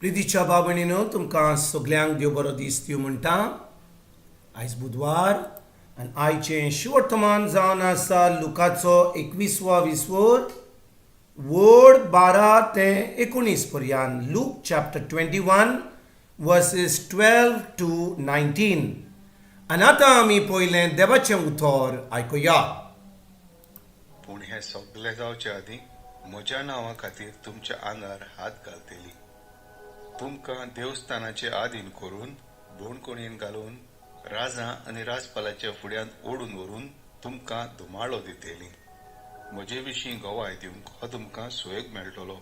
प्रितीच्या भाव भयणीनो, तुमकां सगल्यांक देव बरो दीस दिवं म्हणटा. आयज बुधवार आनी आयचें शिवर्तमान जावन आसा लुकाचो 21वो विस्वोर, वड 12 ते 19 पर्यंत. Luke chapter 21 verses 12 to 19. आनी आतां आमी पयलें देवाचें उतर आयकुया. पूण हें सगलें जावचे आदीं म्हज्या नांवा खातीर तुमच्या आंगार हात घालतली. तुमकां देवस्थानाचे आदीन करून बोणकोणयेन घालून राजा आनी राजपालाच्या फुड्यांत ओडून व्हरून तुमकां धुमाळो दितली. म्हजे विशीं गवाय दिवंक हो तुमकां सुयोग मेळटलो.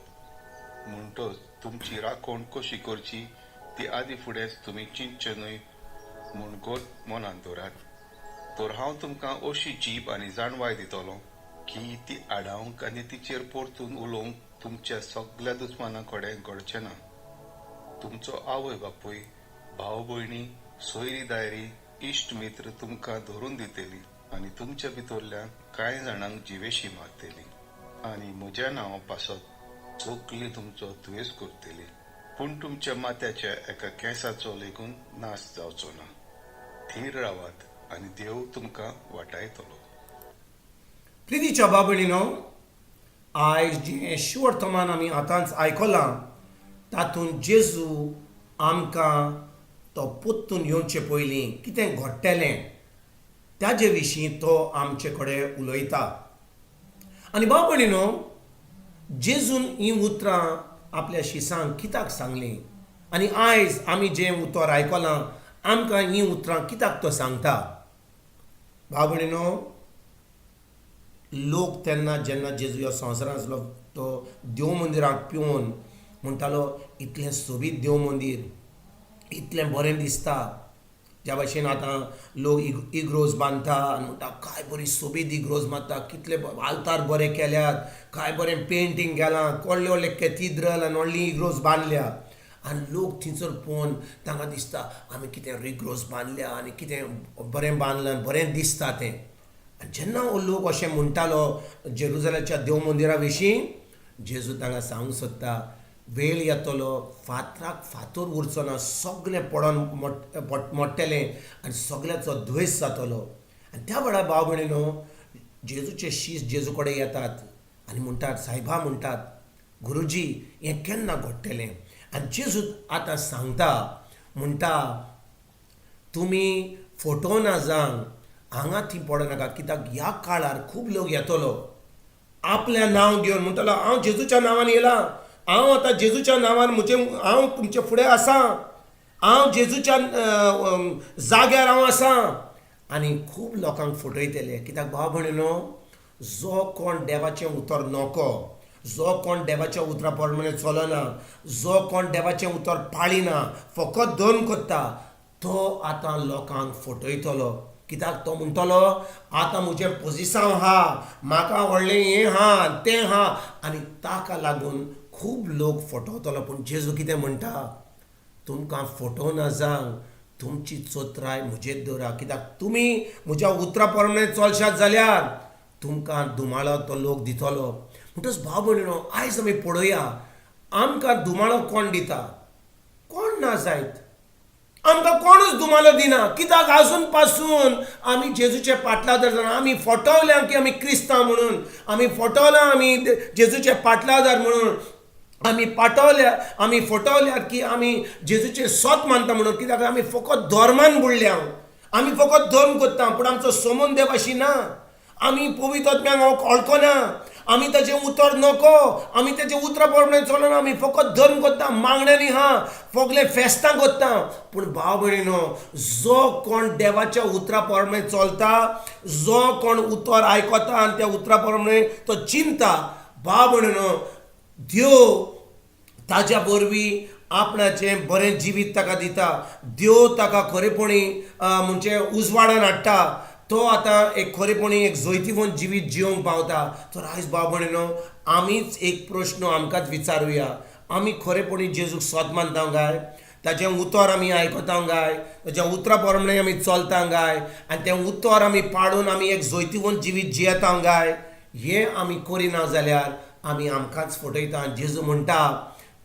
म्हणटच तुमची राखण कशी करची ती आदी फुडेंच तुमी चिंतचे न्हय म्हूण गोत मनांत दवरात. तर हांव तुमकां अशी जीब आनी जाणवाय दितलो की ती आडावंक आनी तिचेर परतून उलोवंक तुमच्या सगल्या दुस्माना कडेन घडचें ना. तुमचो आवय बापूय, भाव भयणी, सोयरी दायरी, इश्ट मित्र तुमकां धरून दितली आनी तुमच्या भितरल्या कांय जाणांक जिवेशी मारतली आनी म्हज्या नांवा पासत सगळीं तुमचो द्वेस करतली. पूण तुमच्या माथ्याच्या एका केंसाचो लेगून नाश जावचो ना. थीर रावात आनी देव तुमकां वाटायतलो. प्रितीच्या भाव भयणीनो, आयज जें शिवर्तमान आमी आतांच आयकलां तातूंत जेजू आमकां तो परतून येवचे पयलीं कितें घडटलें ताजे विशीं तो आमचे कडेन उलयता. आनी भाव भयणीनो, जेजून हीं उतरां आपल्या शिसांक कित्याक सांगलीं आनी आयज आमी जें उतर आयकलां आमकां हीं उतरां कित्याक तो सांगता? भाव भयणीनो, लोक तेन्ना जेन्ना जेजू ह्या संवसारांत आसलो तो देव मंदिराक पिवन म्हणटालो, इतलें सोबीत देव मंदीर, इतलें बरें दिसता. ज्या भाशेन आतां लोक इग्रोज बांदता आनी म्हणटा काय बरी सोबीत इग्रोज बांदता, कितले आल्तार बरे केल्यात, काय बरें पेंटींग केलां, व्हडले व्हडले कॅथिड्रल आनी व्हडली इग्रोज बांदल्या. आनी लोक थंयसर पळोवन तांकां दिसता आमी कितें इग्रोज बांदल्या आनी कितें बरें बांदलां, बरें दिसता तें. आनी जेन्ना हो लोक अशें म्हणटालो जेरुजलाच्या देव मंदिरा विशीं, जेजू तांकां सांगूंक सोदता, वेळ येतलो फातराक फातर उरचो ना, सगळें पडोन मोडटलें आनी सगळ्याचो द्वेस जातलो. आनी त्या वेळार भाव भयणीनो, जेजूचे शीस जेजू कडेन येतात आनी म्हणटात, सायबा म्हणटात, गुरुजी हें केन्ना घडटलें? आनी जेजू आतां सांगता, म्हणटा तुमी फोटो ना जावंक हांगा थंय पडनाका, कित्याक ह्या काळार खूब लोक येतलो आपल्या नांव घेवन म्हणटलो हांव जेजूच्या नांवान येयला, हांव आतां जेजूच्या नांवान म्हजें हांव तुमचे फुडें आसा, हांव जेजूच्या जाग्यार हांव आसा. आनी खूब लोकांक फटयतले. कित्याक भाव भयणीनो, जो कोण देवाचें उतर नको, जो कोण देवाच्या उतरा प्रमाणे चलना, जो कोण देवाचें उतर पाळिना, फकत धर्म करता, तो आतां लोकांक फटयतलो. कित्याक तो म्हणटलो आतां म्हजें पोजिसांव आहा, म्हाका व्हडलें हें आहा तें आहा, आनी ताका लागून खूब लोक फटवतलो. पूण जेजू कितें म्हणटा, तुमकां फटोवना जावंक तुमची चोत्राय म्हजेर दवरा, कित्याक तुमी म्हज्या उतरा प्रमाणे चलशात जाल्यार तुमकां धुमाळो तो लोक दितलो. म्हणटच भाव भयणीनो, आयज आमी पळोवया आमकां धुमाळो कोण दिता? कोण ना जायत, आमकां कोणूच धुमालो दिना. कित्याक आजून पासून आमी जेजूचे पाटलादार जाणा. आमी फटवल्या की आमी क्रिस्तांव म्हणून, आमी फटवल्या आमी जेजूचे पाटलादार म्हणून, आमी पाटवल्या, आमी फटवल्यात की आमी जेजूचे सोत मानता म्हणून. कित्याक आमी फकत धर्मान बुडल्या, आमी फकत धर्म करता, पूण आमचो समन देव अशी ना. आमी पवित्र आत्म्याक वळखना, आमी ताचें उतर नको, आमी ताचें उतरा प्रमाणे चलना, आमी फकत धर्म करता, मागण्यांनी आहा, सगळे फेस्तां करता. पूण भाव भयणीनो, जो कोण देवाच्या उतरा प्रमाणे चलता, जो कोण उतर आयकता आनी त्या उतरा प्रमाणे तो चिंता, भाव भयणीनो, देव ताज्या वरवीं आपणाचें बरें जिवीत ताका दिता. देव ताका खरेपणी म्हणजे उजवाडान हाडटा. तो आतां एक खरेपणी एक जैतिवंत जिवीत जिवंक पावता. तर आयज भाव भयणीनो, आमीच एक प्रश्न आमकांच विचारुया, आमी खरेपणी जेजूक सोत मानता काय? ताचें उतर आमी आयकता काय? ताच्या उतरा प्रमाणे आमी चलता काय? आनी तें उतर आमी पाळून आमी एक जैतिवंत जिवीत जियेता काय? हें आमी करिना जाल्यार आमी आमकांच फटयता. जेजू म्हणटा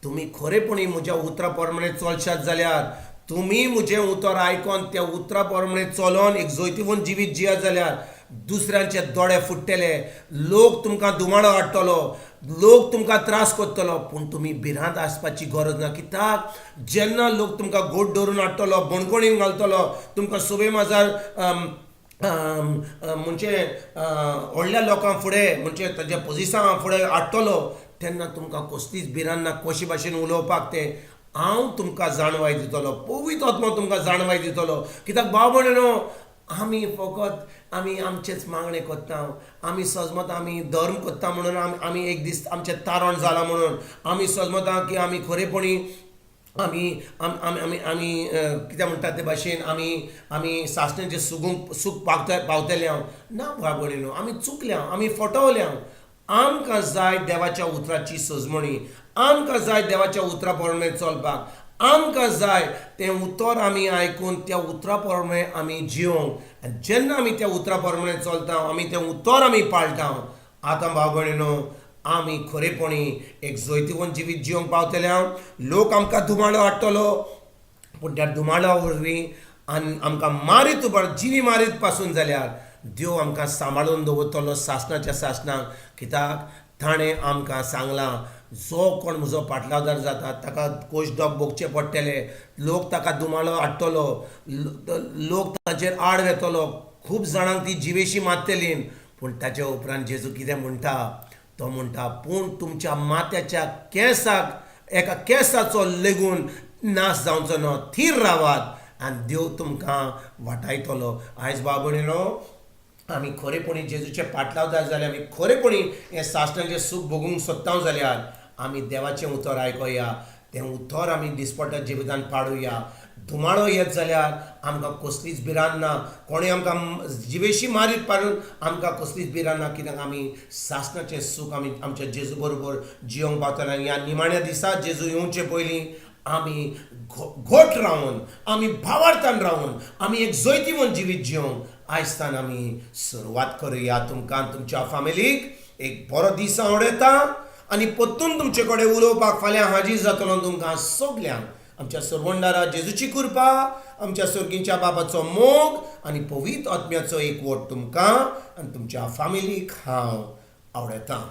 तुमी खरेपणी म्हज्या उतरा प्रमाणे चलशात जाल्यार, तुमी म्हजें उतर आयकोन त्या उतरा प्रमाणे चलोन एक जैतिवंत जिवीत जियात जाल्यार दुसऱ्यांचे दोळे फुट्टले, लोक तुमकां दुमाळो हाडटलो, लोक तुमकां त्रास करतलो, पूण तुमी भिरांत आसपाची गरज ना. कित्याक जेन्ना लोक तुमकां गोड धरून हाडटलो, बणकोणीन घालतलो, तुमकां सोबे माजार म्हणजे व्हडल्या लोकां फुडें म्हणजे ताच्या पोजिसांवा फुडें हाडटलो तेन्ना तुमकां कसलीच भिरांत ना. कशे भाशेन उलोवपाक तें हांव तुमकां जाणवाय दितलो, पवित्र आत्मो तुमकां जाणवाय दितलो. कित्याक भाव भयणीनो, आमी फकत आमी आमचेच मागणें करता, आमी सजमता आमी धर्म करता म्हणून आमी एक दीस आमचें तारण जालां म्हणून आमी सजमता की आमी खरेपणी आमी आमी आमी आमी कितें म्हणटा ते भाशेन आमी आमी सासणेचें सुगूंक सूख पावतले हांव ना. भाव भयणीनो, आमी चुकल्या, आमी फटवल्या. आमकां जाय देवाच्या उतराची सजमणी, आमकां जाय देवाच्या उतरा प्रमाणे चलपाक, आमकां जाय तें उतर आमी आयकून त्या उतरा प्रमाणे आमी जिवंक. आनी जेन्ना आमी त्या उतरा प्रमाणे चलता, आमी तें उतर आमी पाळटा, आतां भाव भयणीनो आमी खरेपणी एक जैतिवंत जिवीत जिवंक पावतले. हांव लोक आमकां दुमाळो हाडटलो, पूण त्या दुमाळा वरवीं आनी आमकां मारीत उबार जिवी मारीत पासून जाल्यार देव आमकां सांबाळून दवरतलो सासणाच्या सासणाक. कित्याक ताणें आमकां सांगलां, जो कोण म्हजो पाटलावदार जाता ताका कोश डोक भोगचे पडटले, लोक ताका दुमाळो हाडटलो, लोक ताचेर आड वेतलो, खूब जाणांक ती जिवेशी मारतली. पूण ताच्या उपरांत जेजू कितें म्हणटा, तो म्हणटा पूण तुमच्या माथ्याच्या केंसाक एका केंसाचो लेगून नाश जावचो ना, थीर रावात आनी देव तुमकां वाटायतलो. आयज भाव भयणीनो, आमी खरेपणी जेजूचे पाटलावदार जाल्यार, आमी खरेपणी हें सासणाचें सूख भोगूंक सोदता जाल्यार आमी देवाचें उतर आयकोया, तें उतर आमी दिसपट्ट्या जिवितान पाडुया. धुमाळो येत जाल्यार आमकां कसलीच भिरांत ना, कोणें आमकां जिवेशी मारीत पारून आमकां कसलीच भिरांत ना, कित्याक आमी सासणाचें सूख आमी आमच्या जेजू बरोबर जिवंक पावतले. आनी ह्या निमाण्या दिसा जेजू येवचे पयलीं आमी घोट रावन, आमी भावार्थान रावन, आमी एक जैतिवंत जिवीत जिवंक आयजतान आमी सुरवात करुया. तुमकां तुमच्या फामिलीक एक बरो दीस आवडयता आनी परतून तुमचे कडेन उलोवपाक फाल्यां हाजीर जातलो. तुमकां सगल्यांक आमच्या सरवंडारा जेजूची कृपा, आमच्या सर्गींच्या बाबाचो मोग आनी पवित्र आत्म्याचो एकवट तुमकां आनी तुमच्या फामिलीक हांव आवडयतां.